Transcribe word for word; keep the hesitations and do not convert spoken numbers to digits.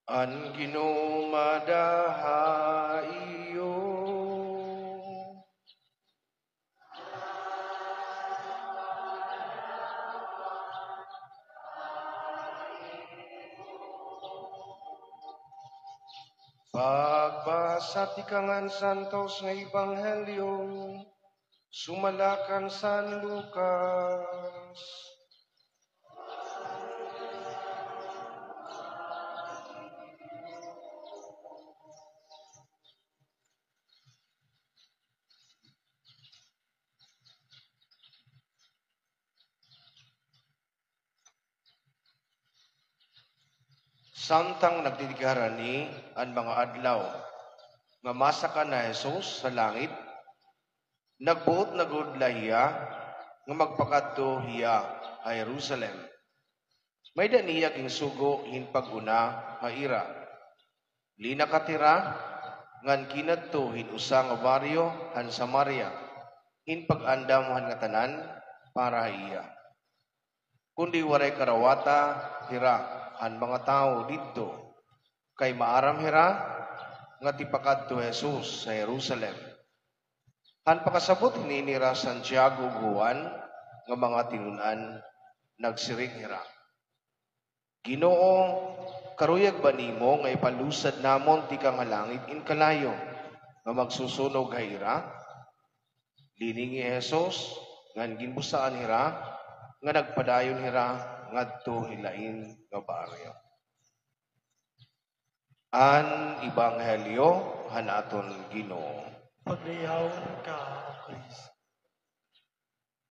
An Ginoo mada ha iyo. Pagbasa tikang han Santos nga Ebanghelyo sumala kan San Lucas. Samtang nagdidikit harani an mga adlaw nga masaka na hi Jesus ha langit, nagbuot na gud la hiya nga magpakadto hiya ha Jerusalem. May-ada niya ginsugo hin pag-una ha ira. Linakat hira ngan kinadto hin usa nga baryo han Samaria hin pag-andam han ngatanan para ha iya. Kundi waray karawata hira han mga tawo didto, kay maaram hira nga tipakadto hi Jesus ha Jerusalem. Han pakasabot hini nira Santiago ug Juan nga mga tinun-an, nagsiring hira, "Ginoo, karuyag ba nimo nga ipalusad namon tikang ha langit in kalayo nga magsusunog ha ira?" Liningi hi Jesus ngan ginbusaan hira nga nagpadayon hira ngadto hin lain nga baryo. An Ebanghelyo han aton Ginoo. Pagdayawon ka, O Kristo.